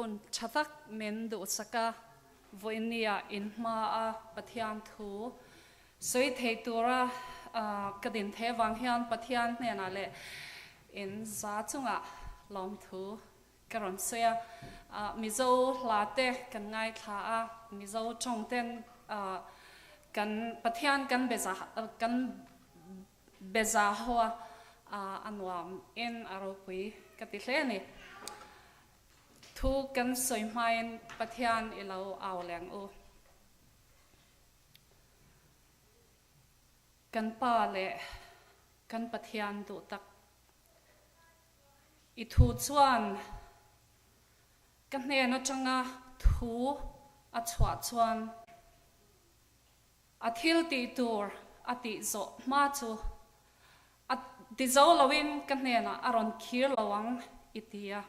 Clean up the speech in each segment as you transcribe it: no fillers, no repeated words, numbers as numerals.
Hun tha tak min duhsak a, vawinia in hma a Pathian thu sawi thei tura ka din thei avang hian Pathian hnenah leh in za chungah lawmthu ka rawn sawi a. Mizo hla te kan ngaithla a, Mizo tawng ten kan Pathian kan beza kan Beza ho a a nuam in a ropui ka ti hle a ni. Thu kan sawi hmain Pathian i lo au leng u. Kan Pa leh kan Pathian duh tak i thu chuan ka hnen atanga thu a chhuah chuan A thil tih tur a tih zawh hma chu a ti zo loin ka hnenah a rawn khir lo ang i ti a.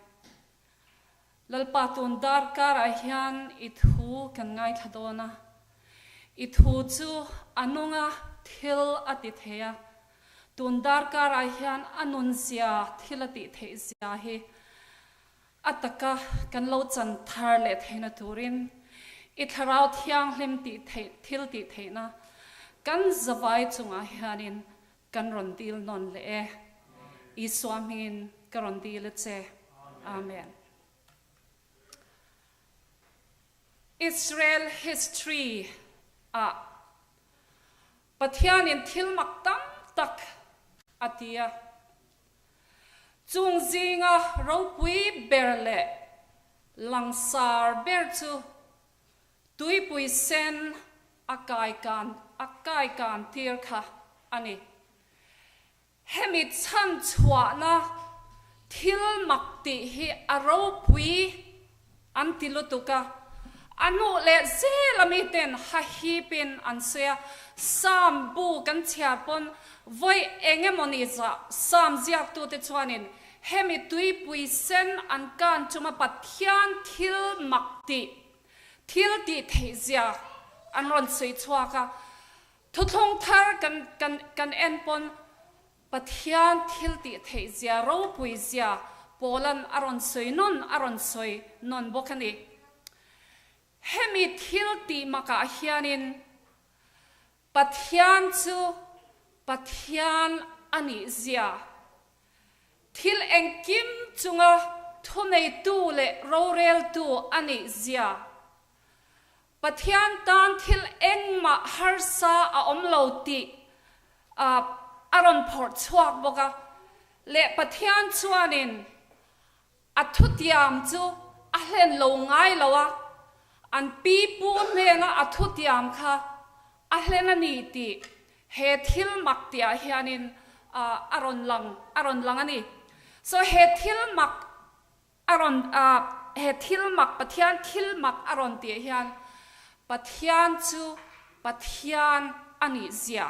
Lalpa tun darkarah hian i thu kan ngaithla dawn a, i thu chu a nunga thil a ti thei a, tun darkarah hian a nunzia thil a tih theih zia hi A taka kan lo chan thar leh theihna turin i Thlarau Thianghlim tih theih thil tih theihna kan zavai chungah hianin kan rawn dil nawn leh e. Isua hmingin ka rawn dil a che. Amen. Israel history ah Pathianin thil mak tam tak a ti a. Chung zinga ropui ber leh langsar ber chu tuipui sen a kaikan a kaikan tir kha a ni. Hemi chhan chhuahna thil mak tih hi a ropui an ti lutuk a, a hnuh leh zel a miten hahipin an sawi a, Psalm bu kan chhiar pawn vawi eng emawni zah Psalm ziaktute chuanin hemi tuipui sen an kan chunga Pathian thil mak tih thil tih theih zia an rawn sawi chhuak a, thuthlung thar kan kan kan en pawn Pathian thil tih theih zia ropui zia Paula'n a rawn sawi nawn a rawn sawi nawn bawk a ni. Hemi thil tih makah hianin Pathian chu Pathian a nih zia, thil engkim chunga thuneitu leh roreltu a nih zia, Pathian tan thil engmah harsa a awm lo tih a rawn phawrh chhuak bawk a, leh Pathian chuanin a thutiam chu a hlen lo ngai lo a, an pi pu hnena a thutiam kha a hlen a ni tih he thil mak tihah hianin a rawn lang a rawn lang a ni. So he thil mak A rawn he thil mak Pathian thil mak a rawn tih hian Pathian chu Pathian a nih zia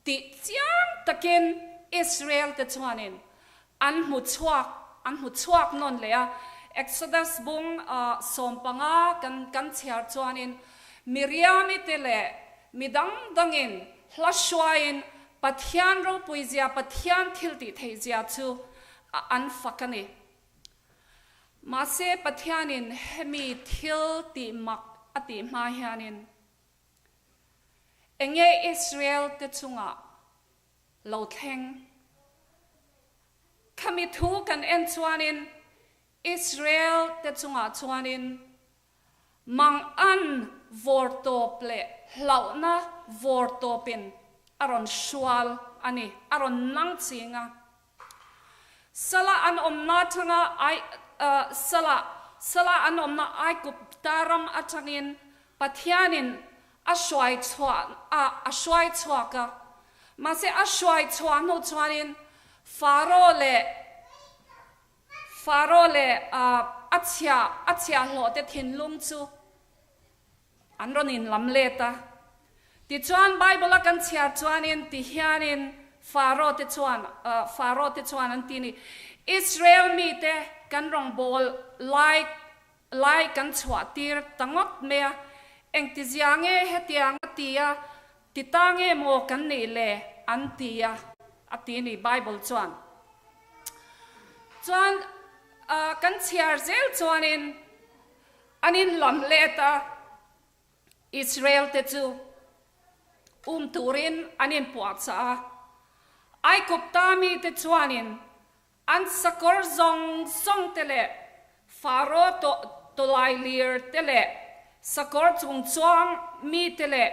tih chiang takin Israel te chuanin an hmu chhuak an hmu chhuak nawn leh a. Exodus bung 15 kan kan chhiar chuanin Miriami te leh mi dang dangin hla hruaiin Pathian ropui zia Pathian thil tih theih zia chu an fak a ni. Mahse Pathianin hemi thil tih mak a tih hma hianin enge Israel te chungah lo thleng? Khami thu kan en chuanin Israel te chungah chuanin Mang an vawr tawp leh hlauhna vawr tawpin a rawn hrual a ni, a rawn nang ching a. Sala an awmna atanga Ai, Sala, Sala an awmna Aigupta ram atangin Pathianin a hruai chhuah a, a hruai chhuak a. Mahse a hruai chhuah hnu chuanin Faro leh Faro leh a chhia a chhiahhlawh te thinlung chu an rawn inlam let a. Tichuan Bible a kan chhiar chuanin ti hianin Faro te chuan Faro te chuan an ti ni, Israel mite kan rawngbâwl lai lai kan chhuah tir ta ngawt mai a, engtizia nge hetiang a ti a, ti ta nge maw kan nih le an ti a, a ti ni Bible chuan. Chuan kan chhiar zel chuanin. An in lam let a, Israel te chu um turin an inpuahchah a. Aigupta mite chuanin an sakawr zawng zawng te leh Faro tawlailir te leh sakawr chungchuang mite leh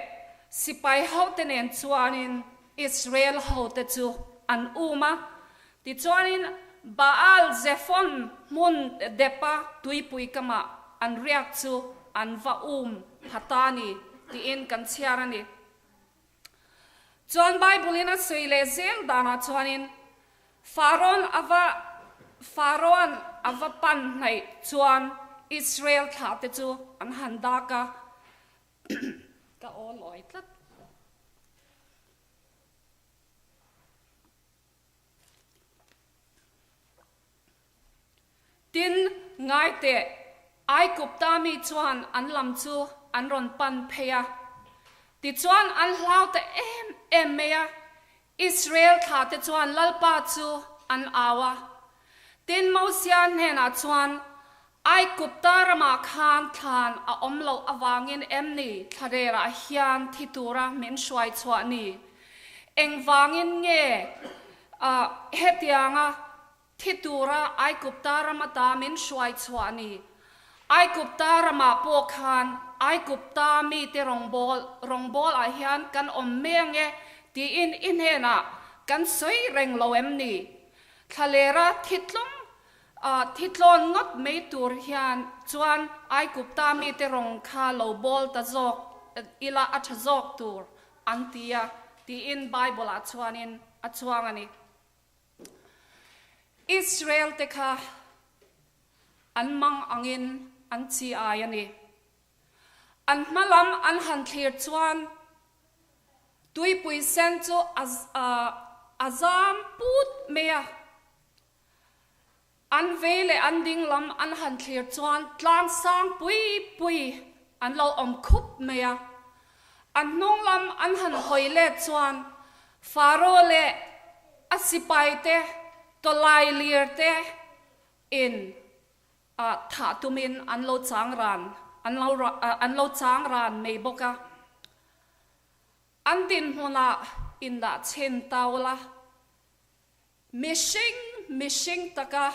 sipai hote nen chuanin Israel hote chu an um a. Tichuanin Baal Zephon hmun depa tuipui kamah an riak chu an va um pha ta ni tiin kan chhiar a ni. Chuan Bible-in a sawi leh zel danah chuanin Pharaoh a va Pharaoh-an a va pan hnaih chuan Israel thlahte chu an han dak a, ka aw lawi tlat. Tin, ngai teh, Aigupta mi chuan an lam chu an rawn pan phei a. Tichuan an hlau ta em em mai a, Israel thlahte chuan Lalpa chu an au a. Tin, Mosia hnenah chuan, Aigupta ramah khan thlan a awm loh avangin em ni thlarerah hian thi tura min hruai chhuah ni? Engvangin nge hetianga thi tura Aigupta ram ata min hruai chhuah ni? Aigupta ramah pawh khan Aigupta mite rawngbâwl rawngbâwlah hian kan awm mai ang e tiin i hnenah kan sawi reng lo em ni? Thlalera thi tlawm Thi tlawn ngawt mai tur hian chuan Aigupta mite rawng kha lo bawl ta zawk ila a tha zawk tur an ti a tiin Bible-ah chuanin a chuang a ni. Israel-te kha an mang angin an chi ai a ni. An hma lam an han thlir chuan tuipui sen chu a zam put mai a. An vei leh an ding lam an han thlir chuan tlang sang pui pui an lo awm khup mai a. An hnung lam an han hawi let chuan Faro leh a sipai te, tawlai lir te in thah tumin an lo chang ran an lo an lo chang ran mai bawk a. An dinhmunah indah chhin ta ula. Mihring mihring taka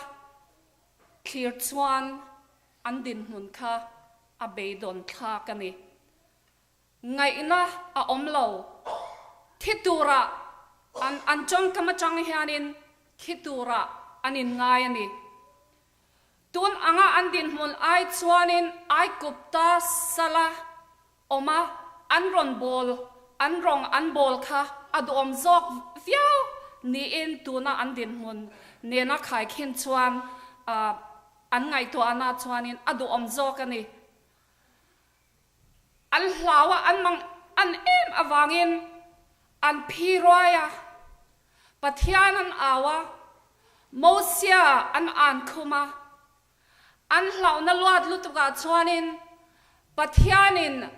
thlir chuan an dinhmun kha a beidawn thlak a ni. Ngaihna a awm lo. Thi tura an an tawngkam atang hianin thi tura an inngai a ni. Tun anga an dinhmun ai chuanin Aigupta sala awm a, an rawn bawl, an rawng an bawl kha a duhawm zawk viau niin tuna an dinhmun nena khaikhin chuan an ngaihtuahna chuanin a duhawm zawk a ni. An hlau a, an mang an em avangin an phi ruai a, Pathian an au a, Mosia an an khum a, An hlauhna luat lutukah chuanin Pathianin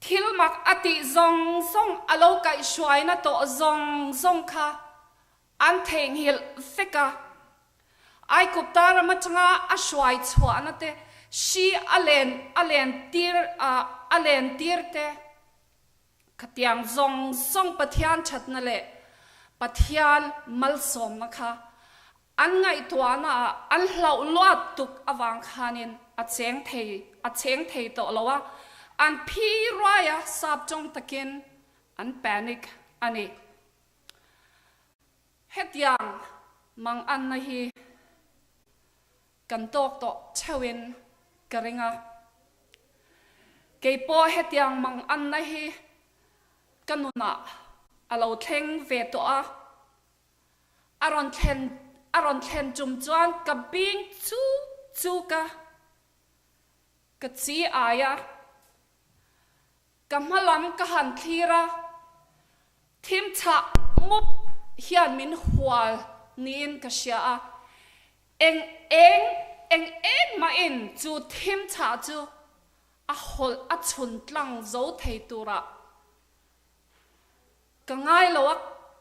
thil mak a tih zawng zawng a lo kaihhruaina tawh zawng zawng kha an theihnghilh vek a. Aigupta ram atanga a hruai chhuahna te, hri a len a len tir a len tir te, Khatiang zawng zawng Pathian thatna leh Pathian malsawmna kha An ngaihtuahna ah an hlauh luat tuk avang khanin a cheng thei a cheng thei tawh lo a, an phi ruai a sap tawng takin an panic a ni. Hetiang manganna hi kan tawk tawh theuhin ka ring a, keipawh hetiang manganna hi ka nunah a lo thleng ve tawh a, A rawn thlen a rawn thlen tum chuan ka bing chuk chuk a, ka chi ai a, ka hma lam ka han thlir a, thim chhah mup hian min hual niin ka hria a, eng eng eng eng mahin chu thim chhah chu a hawlh a chhun tlang zo thei turah Ka ngai lo a,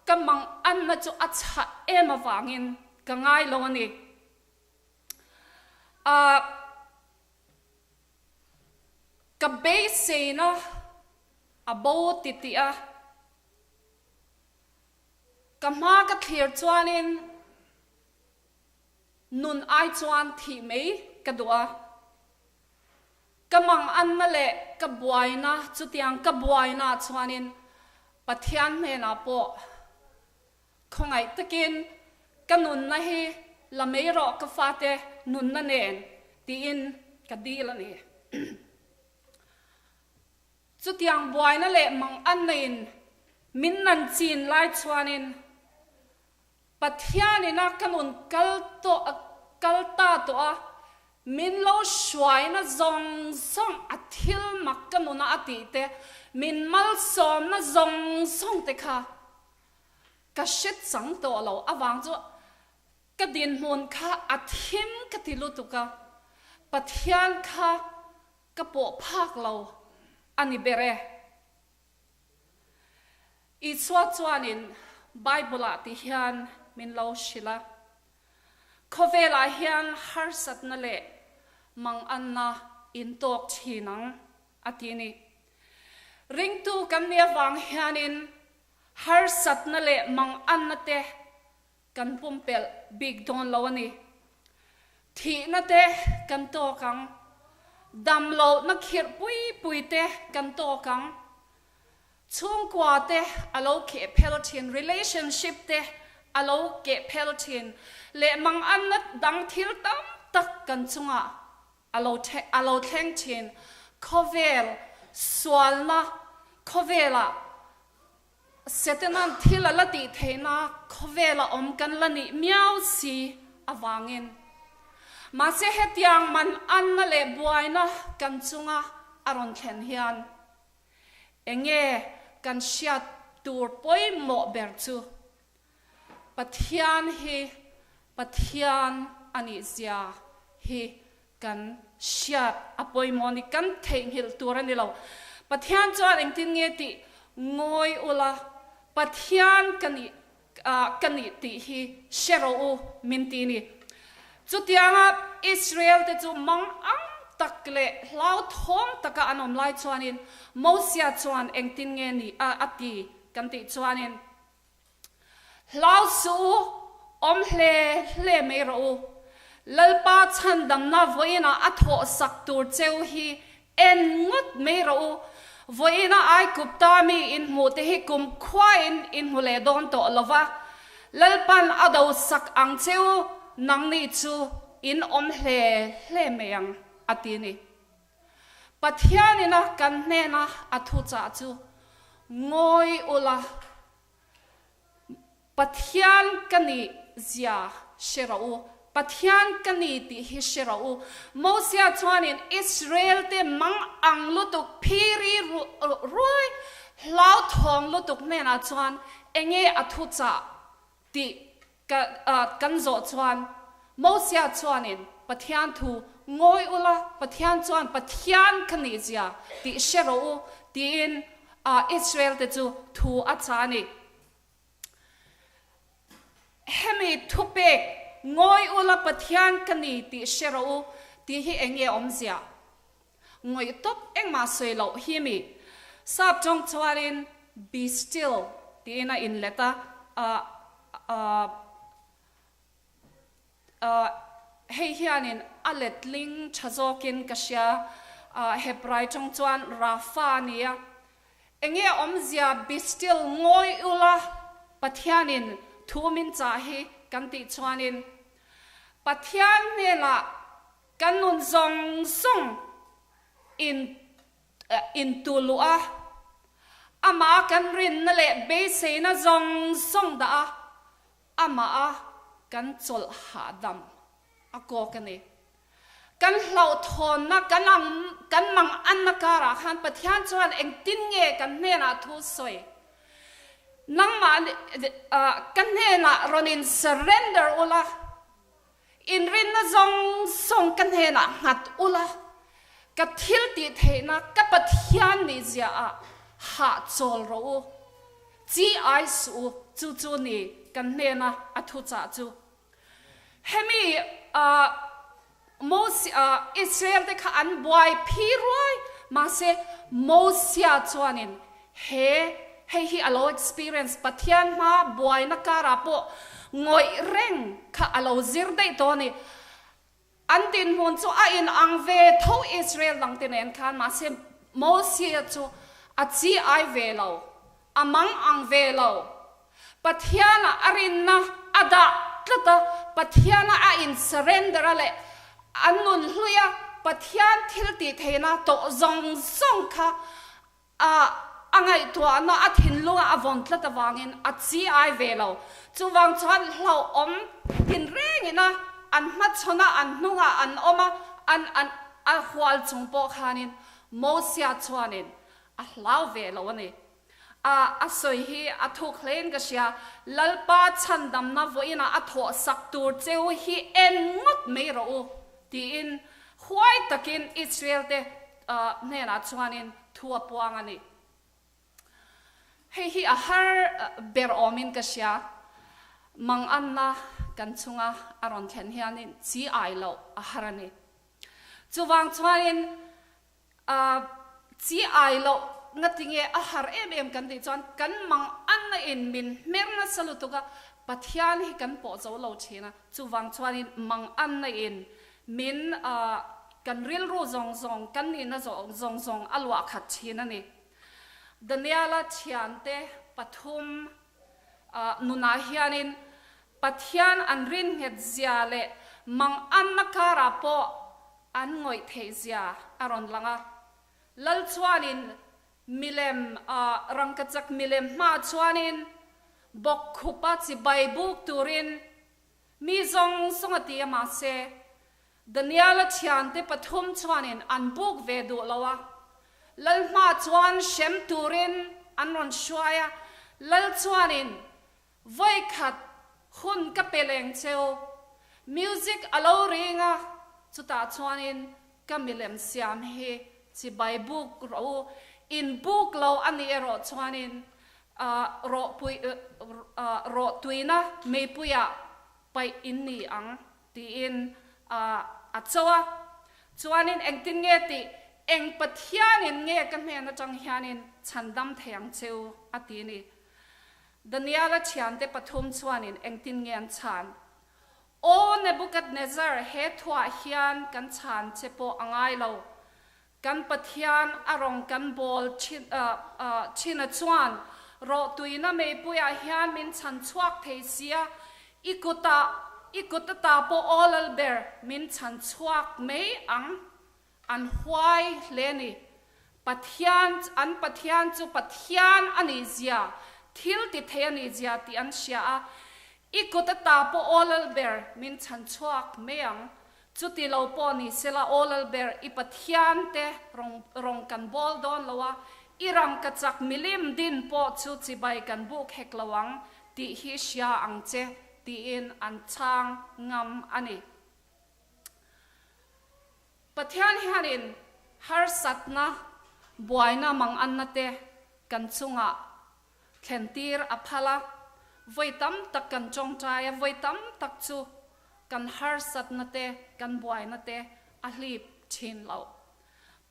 ka mang anna chu a chhah em avangin ka ngai lo a ni. Ahh. Ka beiseina a bo titih a, ka hma ka thlir chuanin nun ai chuan thih mai ka duh a. Ka manganna leh ka buaina chutiang ka buaina chuanin Pathian hnenah pawh Khawngaih takin ka nunna hi la mai rawh ka fate nunna nen tiin ka dil a ni. Chutiang buaina leh manganna-in min nan chin lai chuanin Pathianina ka nun kal tawh kal ta tawh a, min lo hruaina zawng zawng a thil mak ka nuna a tih te, min malsawmna zawng zawng te kha Ka hre chang tawh lo avang chu ka dinhmun kha a thim ka ti lutuk a, Pathian kha ka pawh phak lo a ni ber e. Isua chuanin Bible-ah ti hian min lo hrilh a, Khawvelah hian harsatna leh manganna in tawk thin ang a ti ni. Ringtu kan nih avang hianin Harsatna leh manganna te kan pumpelh bik dawn lo a ni. Thihna te kan tawk ang. Damlohna khirh pui pui te kan tawk ang. Chhungkua te a lo keh phel thin, relationship te a lo keh phel thin leh manganna dang thil tam tak kan chungah a lo a lo thleng thin. Khawvel sualna khawvelah Setanan thil a la tih theihna khawvela awm kan la nih miau si avangin. Mahse hetiang man anna leh buaina kan chunga a rawn thlen hian enge kan hriat tur pawimawh ber chu Pathian hi Pathian a nih zia hi kan hriat a pawimawh a ni, kan theihnghilh tur a ni lo. Pathian chuan engtin nge tih ngawi ula, Pathian ka nih ka nih tih hi hre rawh u min ti ni. Chutianga Israel te chu mang ang tak leh hlauthawng taka an awm lai chuanin Mosia chuan engtin nge ni a ti kan tih chuanin, Hlau suh u, awm hle hle mai rawh u. Lalpa chhandamna vawiinah a thawh sak tur cheu hi en ngawt mai rawh u. Vawiina Aigupta mi in hmuh te hi kum khuain in hmu leh dawn tawh lo va. Lalpan a do sak ang cheu, nangni chu in awm hle hle mai ang, a ti ni. Pathianina kan hnena a thuchah chu ngawi ula, Pathian ka nih zia hre rawh u, Pathian ka ni tih hi hre rawh u. Mosia chuanin Israel-te mang ang lutuk phiri ruai hlauthawng lutuk hnenah chuan enge a thuchah tih kan zawh chuan Mosia chuanin Pathian thu ngawi ula, Pathian chuan Pathian ka nih zia tih hre rawh u tiin Israel-te chu thu a chah a ni. Hemi thupek ngawi ula Pathian ka ni tih hre rawh u tih hi eng nge awmzia? Ngawih tawp engmah sawi loh hi mi sap tawng chuanin be still tiin a inlet a, Hei hianin a letling tha zawkin ka hria. Hebrai tawng chuan Rapha a ni a. Enge awmzia be still ngawi ula Pathianin thu min chah hi kan tih chuanin Pathian hnenah kan nun zawng zawng in intuluh a, amah kan rinna leh beiseina zawng zawng dah a, Amah a kan chawlh hahdam a kawk a ni. Kan hlauhthawnna, kan ang, kan manganna karah khan Pathian chuan engtin nge kan hnenah thu sawi? Nangmah ka hnenah rawn in surrender ula, inrinna zawng zawng ka hnenah nghat ula, ka thil tih theihna ka Pathian nih ziaah hahchawl rawh u. Chi ai suh u, chu chu ni kan hnena a thuchah chu. Hemi Moses Israel te kha an buai phi ruai, Mahse, Mosia chuanin he hei hi a lo experience, Pathian hma buaina karah pawh ngawih reng kha a lo zir daih tawh a ni. An dinhmun chu a inang ve tho Israel dangte nen khan, mahse Mosia chu a chi ai ve lo, a mang ang ve lo. Pathiana a rinna a dah tlat a, Pathiana a in surrender a leh a nun hlui a, Pathian thil tih theihna tawh zawng zawng kha a a ngaihtuahna a thinlunga a vawn tlat avangin a chi ai ve lo. Chuvang chuan hlauhawm tinrengin a an hmachhawn a, an hnungah an awm a, an an a hual chung pawh khanin Mosia chuanin a hlau ve lo a ni. A a sawi hi a thuk hlein ka hria. Lalpa chhandamna vawiinah a thawh sak tur cheu hi en ngawt mai rawh u, tiin huai takin Israel-te hnenah chuanin thu a puang a ni. Hei hi a har ber awmin ka hria. Manganna kan chunga a rawn thlen hianin chi ai loh a har a ni. Chuvang chuanin Chi ai loh ngatinge a har em em kan tih chuan kan mang anna in min hmer nasa lutuk a, Pathian hi kan pawh zo lo thin a, chuvang chuanin mang anna in min kan rilru zawng zawng kan nihna zawng zawng a luah khat thin a ni. Daniela thiante pathum nunah hianin Pathian an rin nghet zia leh mang anna karah pawh An ngawih theih zia a rawn lang a. Lal chuanin milem rangkachak milem hmaah chuanin bawk khupa chibai buk turin mi zawng zawng a ti a mahse Daniela thiante pathum chuanin an buk ve duh lo a. Lal hmaah chuan hrem turin an rawn hruai a. Lal chuanin Vawikhat hun ka pe leng cheu. Music a lo ring a, chutah chuanin ka milem siam hi chibai buk rawh u. In buk lo a nih erawh chuanin rawhpui rawhtuina meipuiah paih in ni ang tiin a cho a. Chuanin engtin nge tih, eng Pathianin nge ka hnen atang hianin chhandam thei ang cheu a ti ni. Daniela thiante pathum chuanin engtin nge an chhan? Aw Nebuchadnezzar, he thuah hian kan chhan che pawh a ngai lo. Kan Pathian a rawng kan bawl thin a chuan rawhtuina meipuiah hian min chhan chhuak thei sia, i kutah, i kut ata pawh aw Lalber, min chhan chhuak mai ang. An huai hle ni. Pathian, an Pathian chu Pathian a nih zia, thil ti thei a nih zia tih an hria a. I kut ata pawh aw Lalber min chhan chhuak mai ang. Chuti lo pawh ni sela aw Lalber i Pathian te rawng rawng kan bawl dawn lo a, i rangkachak milim din pawh chu chibai kan buk hek lo ang tih hi hria ang che tiin an chhang ngam a ni. Pathian hianin harsatna, buaina manganna te kan chungah thlentir a phal a, vawi tam tak kan tawngtai a, vawi tam tak chu kan harsatna te, kan buaina te a hlip thin lo.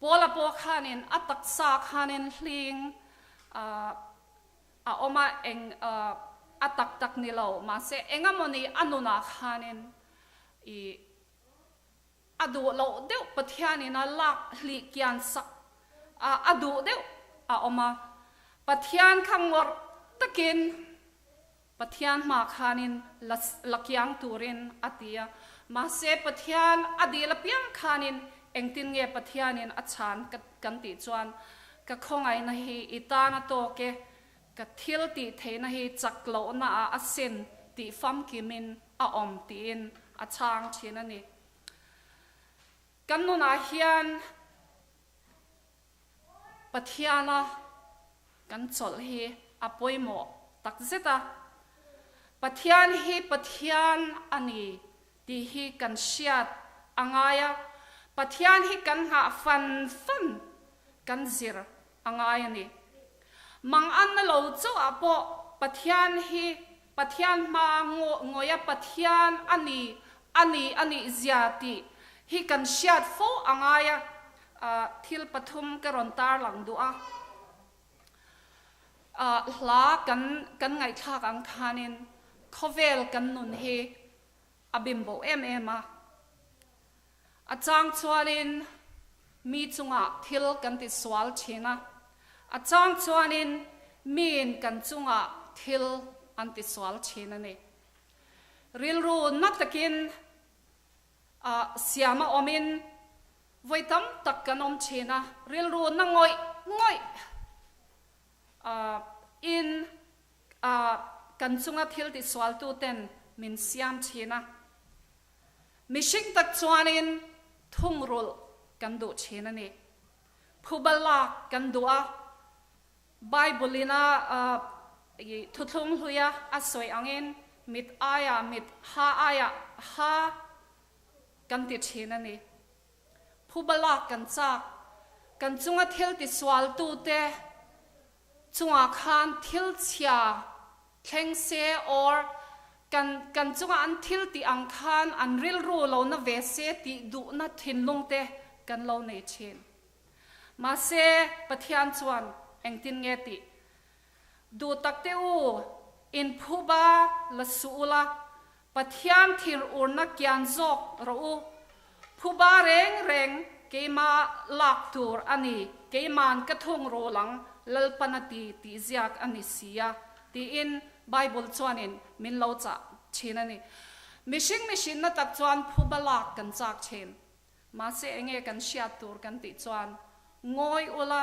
Paula pawh khanin a taksa khanin hling a awm a, eng a tak tak ni lo, mahse engamawni a nunah khanin I a duh loh deuh Pathianin a lak hlih kian sak a a duh deuh a awm a, Pathian kha ngawrh takin Pathian hma khanin la la kiang turin a ti a, mahse Pathian a dil apiang khanin engtin nge Pathianin a chhan ka kan tih chuan ka khawngaihna hi i tan a tawk e, ka thil tih theihna hi chak lohna ah a sin tih famkimin a awm tiin a chhang thin a ni. Kan nunah hian Pathiana kan chawlh hi a pawimawh tak zet a. Pathian hi Pathian a ni tih hi kan hriat a ngai a, Pathian hi kan nghah fan fan kan zir a ngai a ni. Manganna lo chauhah pawh Pathian hi Pathian hma ngawih a Pathian a ni a ni a nih zia tih hi kan hriat fo a ngai a. Thil pathum ka rawn tarlang duh a, hla kan kan ngaihthlak ang khanin khawvel kan nun hi a bimbo em em a. A chang chuanin mi chungah thil kan ti sual thin a, a chang chuanin miin kan chungah thil an ti sual thin a ni. Rilru na takin siam a awmin vawi tam tak kan awm thin a, rilru na ngawih ngawih in kan chunga thil tisualtu ten min siam thin a. Mihring tak chuanin thungrulh kan duh thin a ni. Phuba lak kan duh a, Bible-in a thuthlung hluia a sawi angin mit aiah mit, ha aiah ha kan ti thin a ni. Phuba lak kan chak, kan chunga thil tisualtute chungah khan thil chhia thleng se or kan kan chunga an thil tih ang khan an rilru lo na ve se tih duhna thinlungte kan lo nei thin. Mahse, Pathian chuan engtin nge tih? Duh tak te u, in phuba la suh ula, Pathian thir urna kian zawk rawh u. Phuba reng reng keima lak tur a ni, keiman ka thung rul ang, Lalpan a ti tih ziak a ni si a, tiin Bible chuanin min lo chah thin a ni. Mihring mihrinna tak chuan phuba lak kan chak thin. Mahse enge kan hriat tur kan tih chuan, Ngawi ula,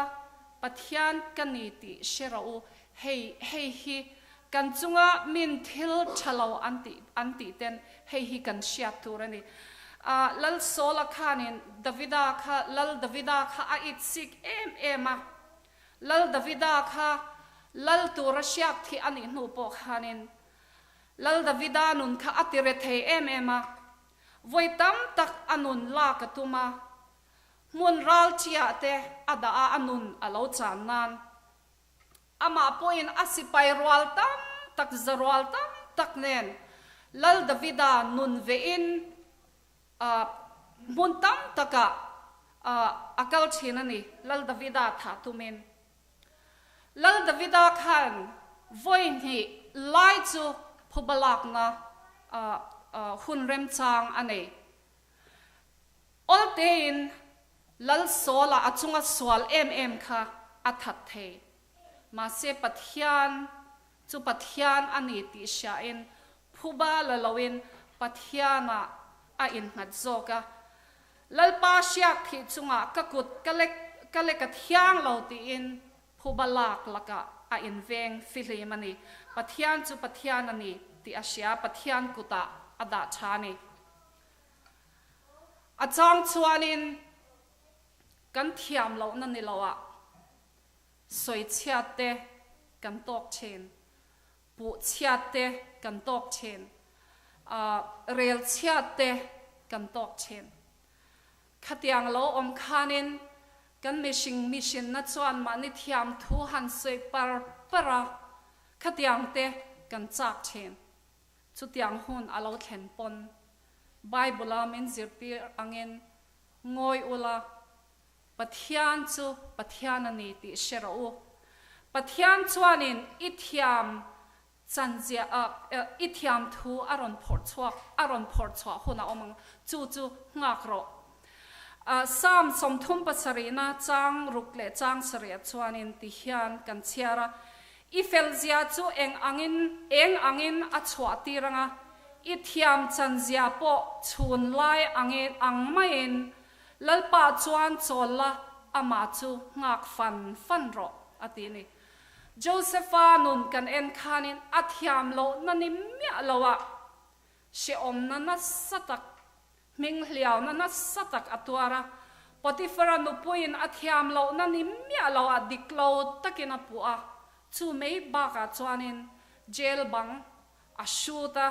Pathian ka ni tih hre rawh u, hei hei hi kan chunga min thil tha lo an tih an tih ten hei hi kan hriat tur a ni. Ah Lal Saula khanin Davida kha Lal Davida kha a it sik em em a, Lal Davida kha Lal tura hriak thih a nih hnu pawh khanin Lal Davida nun kha a ti re thei em em a, Vawi tam tak a nun lak a tum a, hmun ral chiah te a dah a a nun a lo chan nan. Amah pawhin a sipai rual tam tak za rual tam tak nen Lal Davida nun vein hmun tam takah a kal thin a ni, Lal Davida thah tumin. Lal Davida khan vawi hnih lai chu phuba lakna hun remchang a nei. Awltein Lal Saula a chunga sual em em kha a that thei. Mahse Pathian chu Pathian a ni tih hriain phuba la loin Pathianah a innghat zawk a. Lalpa hriak thih chungah ka kut ka lek ka lek a thiang lo tiin phuba lak lakah a inveng fihlim a ni. Pathian chu Pathian a ni tih a hria, Pathian kutah a dah tha a ni. A chang chuanin kan thiam lohna ni loah sawichhiat te kan tawk thin. Puh chhiat te kan tawk thin. Rel chhiat te kan tawk thin. Khatiang lo awm khanin kan mihring mihrinna chuan mahni thiam thu han sawi par par a, khatiang te kan chak thin. Chutiang hun a lo thlen pawn Bible-a min zirtir angin ngawi ula, Pathian chu Pathian a ni tih hre rawh u. Pathian chuanin i thiam chanzia i thiam thu a rawn phawrh chhuak a rawn phawrh chhuah hun a awm ang, chu chu nghak rawh. Psalm 37na chang ruk leh chang sarih chuanin ti hian kan chhiar a, I felzia chu eng angin eng angin a chhuah tir ang a, i thiam chanzia pawh chhun lai angin ang maiin Lalpa chuan chawl la, amah chu nghak fan fan rawh, a ti ni. Josepha nun kan en khanin a thiam lohna ni miah loah hrehawmna nasa tak, hming hliauna nasa tak a tuar a. Potiphara nupuiin a thiam lohna ni miah loah dik lo takin a puh a, chu mai bakah chuanin jail bang a hrut a,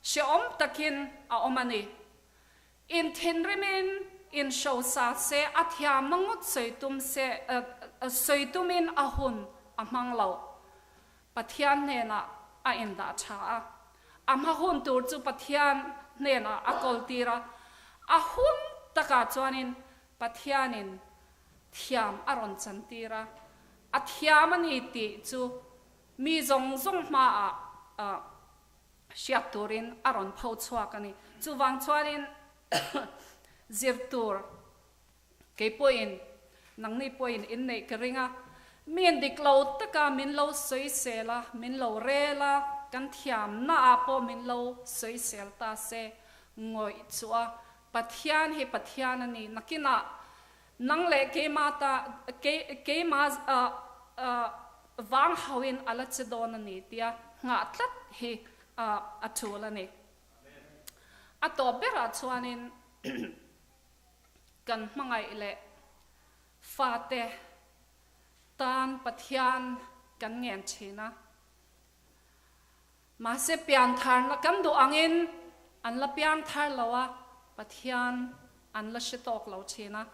hrehawm takin a awm a ni. In thinrimin in hrosa se, a thiamna ngawt sawi tum se, sawi tumin a hun a hmang lo. Pathian hnenah a indah tha a, a hma hun tur chu Pathian hnenah a kawltir a, a hun takah chuanin Pathianin. Thiam a rawn chantir a, a thiam a ni tih chu mi zawng zawng hmaah hriat turin a rawn pho chhuak a ni. Chuvang chuanin zir tur kei pawhin nangni pawhin inneih ka ring a, miin dik lo taka min lo sawisel a, min lo rel a, kan thiamnaah pawh min lo sawisel ta se ngawih chu a, Pathian hi Pathian a ni. Nakinah nang leh keima ta, keima vang hauhin a la che dawn a ni tia nghah tlat hi a tul a ni. A tawp berah chuanin kan hmangaih leh fate tan Pathian kan ngen thin a. Mahse piantharna kan duh angin an la piangthar lo a, Pathian an la hre tawk lo thin a.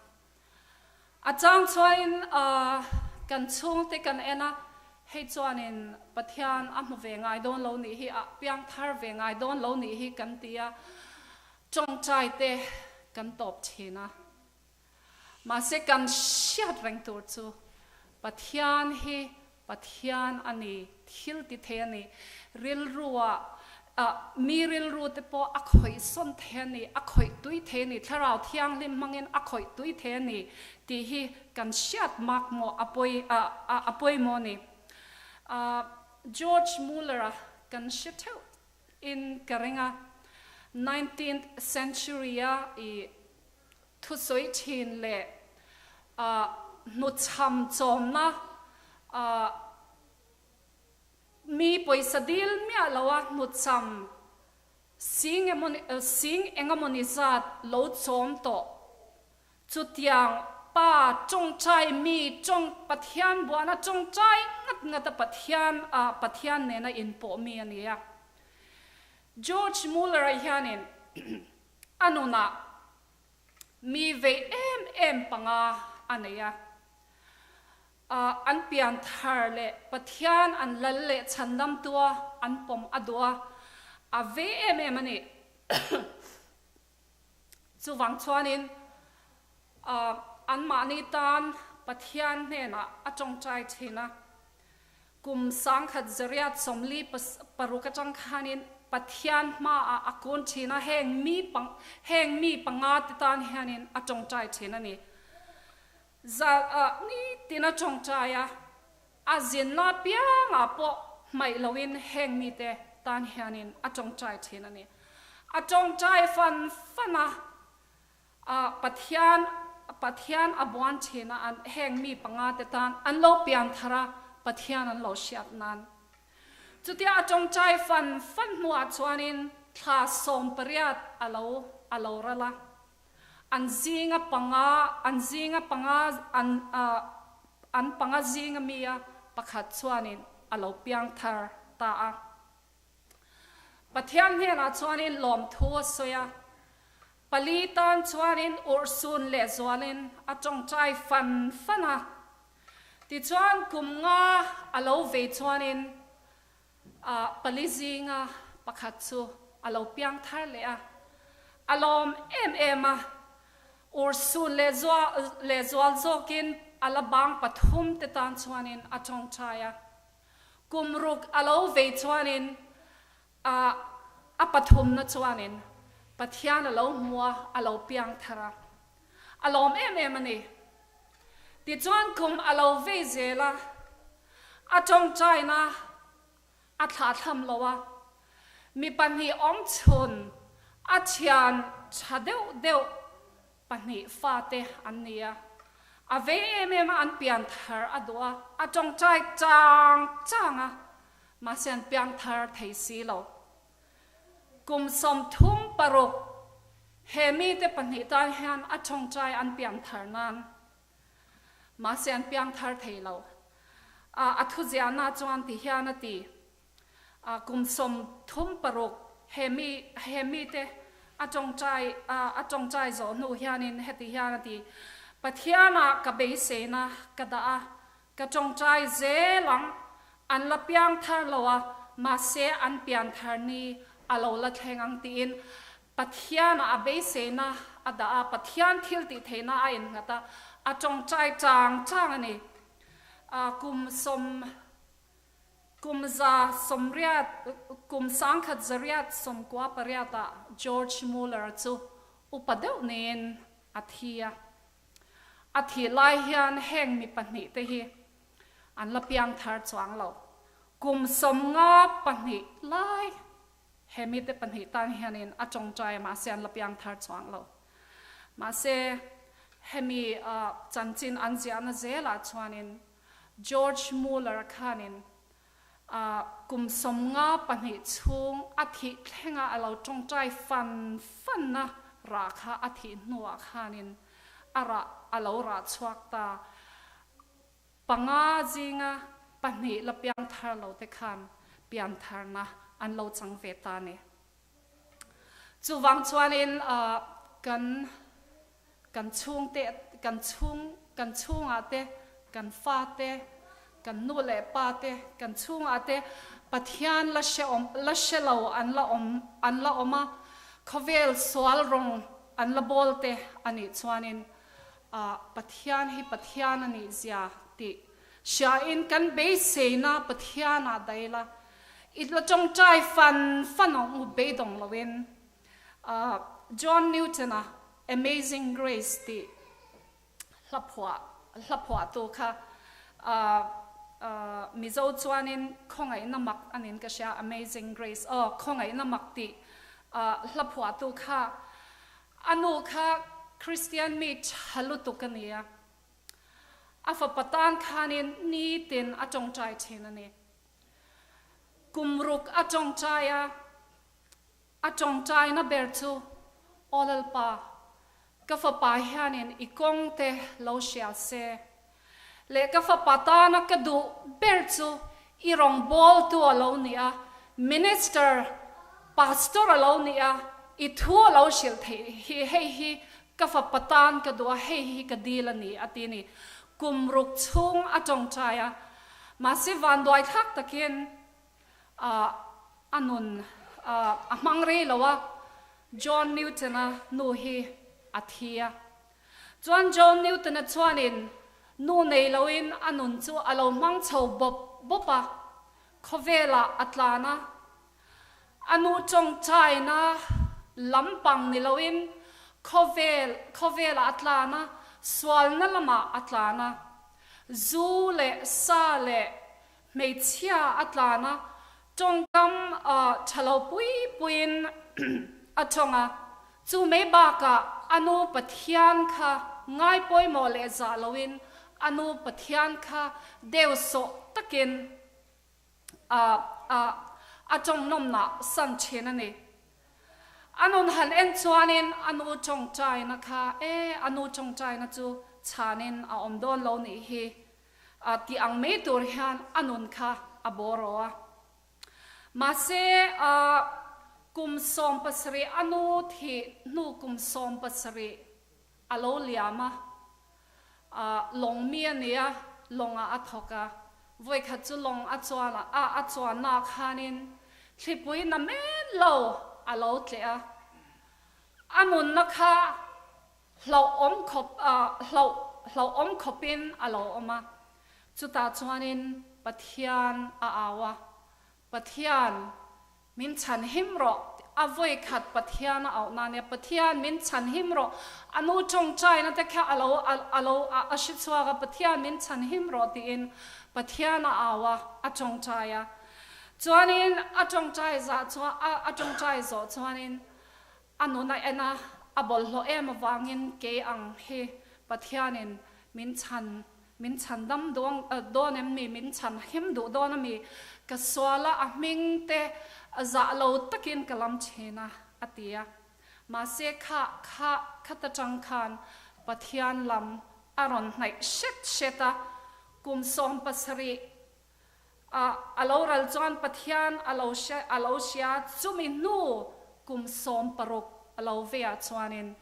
A chang chuanin kan chhungte kan en a, hei chuanin Pathian a hmu ve ngai dawn lo nih hi, a piangthar ve ngai dawn lo nih hi kan ti a, tawngtai te kan tawp thin a. Mahse kan hriat reng tur chu Pathian hi Pathian a ni, thil ti thei a ni, rilrua mi rilru te pawh a khawih sawn thei a ni, a khawih tui thei a ni, Thlarau Thianghlim hmangin a khawih tui thei a ni tih hi kan hriat mak maw a pawi a pawimawh a ni. George Muller-a kan hre theuh in ka ring a, nineteenth century-a i Thusawi thin leh hnuchham chawmna mi pawisa dil miah loa hnuchham sing sing engemawni zat lo chawm tawh. Chutiang pa tawngtai mi tawng Pathian buana tawngtai ngat ngata Pathian Pathian nena inpawh mi a ni a. George Muller-a hianin A nunah mi vei em em panga a nei a. An pian thar leh Pathian an lal leh chhandamtua an pawm a duh a, a vei em em a ni. Chuvang chuanin anmahni tan Pathian hnenah a tawngtai thin a. Kum 1946 atang khanin Pathian hmaah a kun thin a, heng mi heng mi panga te tan hianin a tawngtai thin a ni. Zal ah nitin a tawngtai a, a zinna piangah pawh hmaih loin heng mite tan hianin a tawngtai thin a ni. A tawngtai fan fan a. Ah Pathian Pathian a buan thin a an heng mi panga te tan an lo pian thar a Pathian an lo hriat nan. Chutia a tawngtai fan fan hnuah chuanin thla 18 a lo a lo ral a. An zinga panga an zinga panga an ah an panga zinga mi a pakhat chuanin a lo piang thar ta a. Pathian hnenah chuanin lawmthu a sawi a, pali tan chuanin urhsun lehzualin a tawngtai fan fan a. Tichuan kum nga a lo vei chuanin pali zinga pakhat chu a lo piang thar leh a, a lawm em em a, urhsun lehzual zawkin a la bang pathum te tan chuanin a tawngtai a. Kum ruk a lo vei chuanin a a pathumna chuanin Pathian a lo hmu a, a lo piang thar a. A lawm em em a ni. Tichuan kum a lo vei zel a, a tawngtaina a thlahthlam lo a, mi pahnih awm chhun a thian tha deuh deuh Pahnih fate an ni a, a vei em em a, an pian thar a duh a, a tawngtai chang chang a, mahse an piang thar thei si lo. Kum 36 he mite pahnih tan hian a tawngtai an pian thar nan, mahse an piang thar thei lo. A thuziahna chuan ti hian a ti. Kum 36 he mi he mite a tawngtai a tawngtai zawh hnu hianin heti hian a ti, Pathianah ka beiseina ka dah a, ka tawngtai zel ang, an la piang thar lo a, mahse an pian thar ni a lo la thleng ang tiin. Pathianah a beiseina a dah a, Pathian thil tih theihna a innghat a, a tawngtai chang chang a ni. Kum sawm, kum za sawmriat, kum sangkhat zariat sawmkua pariatah George Muller chu upa deuh niin a thi a. A thih lai hian heng mi pahnihte hi an la piang thar chuang lo. Kum 52 lai he mite pahnih tan hianin a tawngtai a mahse an la piang thar chuang lo. Mahse hemi chanchin an ziahna zelah chuanin George Muller khanin kum 52 chhung a thih thlenga a lo tawngtai fan fanna rah kha a thih hnuah khanin a rah a lo rah chhuak ta. Panga zinga pahnih la piang thar lo te khan pian tharna an lo chang ve ta ni. Chuvang chuanin kan kan chhungte kan chhung kan chhungah te kan fa te kan nu leh pa te kan chhungah te Pathian la hre awm la hre lo an la awm an la awm a, khawvel sual rawng an la bawl te a nih chuanin Ah Pathian hi Pathian a nih zia tih hriain kan beiseina Pathian ah daih la, i la tawngtai fan fan ang u beidawng loin. Ah John Newton a Amazing Grace tih hla phuah hla phuahtu kha ah ah Mizo chuanin khawngaihna mak a niin ka hria Amazing Grace aw khawngaihna mak tih ah hla phuahtu kha A nu kha Kristian mi tha lutuk a ni a, a fapa tan khanin nitin a tawngtai thin a ni. Kum ruk a tawngtai a, a tawngtaina ber chu, Aw Lalpa, ka fapa hianin i kawng te lo hria se, leh ka fapa tana ka duh ber chu i rawngbawltu a lo ni a, minister, pastor a lo ni a, i thu a lo hrilh theih hi, hei hi ka fapa tan ka duh a, hei hi ka dil a ni, a ti a ni. Kum ruk chhung a tawngtai a, mahse vanduai thlak takin a nun a hmang rei lo a, John Newton-a nu hi a thi a. Chuan John Newton-a chuanin nu nei loin a nun chu a lo hmang chho bawp bawp a, khawvelah a tlan a. A nu tawngtaina lampang ni loin khawvel khawvelah a tlan a, sualna lamah a tlan a. Zu leh sa leh hmeichhia a tlan a, tawngkam tha lo pui puiin a tawng a. Chu mai bakah a nu Pathian kha ngai pawimawh leh zah loin a nu Pathian kha deu sawh takin a a a tawng nawmnah san thin a ni. A nun han en chuanin a nu tawngtaina kha e a nu tawngtaina chu chhanin a awm dawn lo nih hi a tih ang mai tur hian a nun kha a bawraw a. Mahse, kum 17 a nu thih hnu kum 17 a lo liam a, lawng mi a ni a, lawngah a thawk a. Vawikhat chu lawng a chuan a, a chuannaah khanin thlipui na men lo a lo tleh a. A nunna kha hlauhawm khawp hlauh hlauhawm khawpin a lo awm a. Chutah chuanin Pathian a au a, Pathian, min chhan him rawh, a vawi khat Pathian a auh na nia, Pathian, min chhan him rawh, a nu tawngtaina te kha a lo a lo a hre chhuak a, Pathian, min chhan him rawh tiin Pathian a au a, a tawngtai a. Chuanin a tawngtai zah chuan a tawngtai zawh chuanin A nun a en a, a bawlhhlawh em avangin kei ang hi Pathianin min chhan, min chhan dam dawn em mi, min chhan him duh dawn a mi, ka sual a, a hming te zah lo takin ka lam thin a, a ti a. Mahse kha, kha, khat atang khan Pathian lam a rawn hnaih hret hret a, kum 70 A a lo ral chuan Pathian a lo hre a lo hria chumi hnu kum 16 a lo ve ah chuanin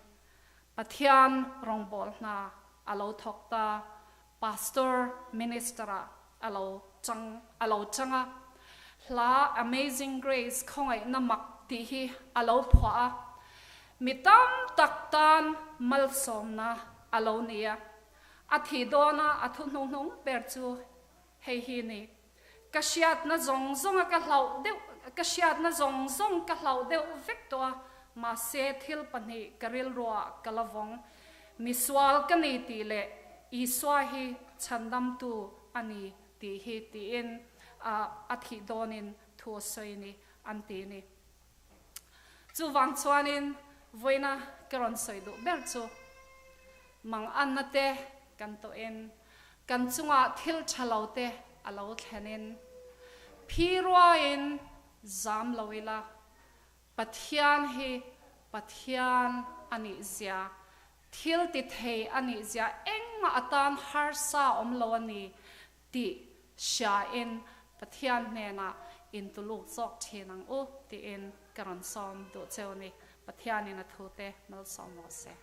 Pathian rawngbâwl hna a lo thawk ta, Pastor, Minister ah a lo chang a lo chang a, hla Amazing Grace khawngaihna mak tih hi a lo phuah a. Mi tam tak tan malsawmna a lo ni a. A thih dawna a thu hnuhnung ber chu hei hi ni, Ka hriatna zawng zawnga ka hlauh deuh, ka hriatna zawng zawng ka hlauh deuh vek tawh a, mahse thil pahnih ka rilruah ka la vawng. Misual ka ni tih leh Isua hi chhandamtu a ni tih hi tiin a thih dawnin thu a sawi ni an ti ni. Chuvang chuanin vawiina ka rawn sawi duh ber chu manganna te kan tawhin kan chungah thil tha lo te a lo thlenin phi ruaiin zam lo ila Pathian hi Pathian a nih zia, thil ti thei a nih zia engmah atan harsa awm lo a ni tih hriain Pathian hnenah intuluk zawk thin ang u tiin ka rawn sawm duh cheu ni. Pathianin a thute malsawm rawh se.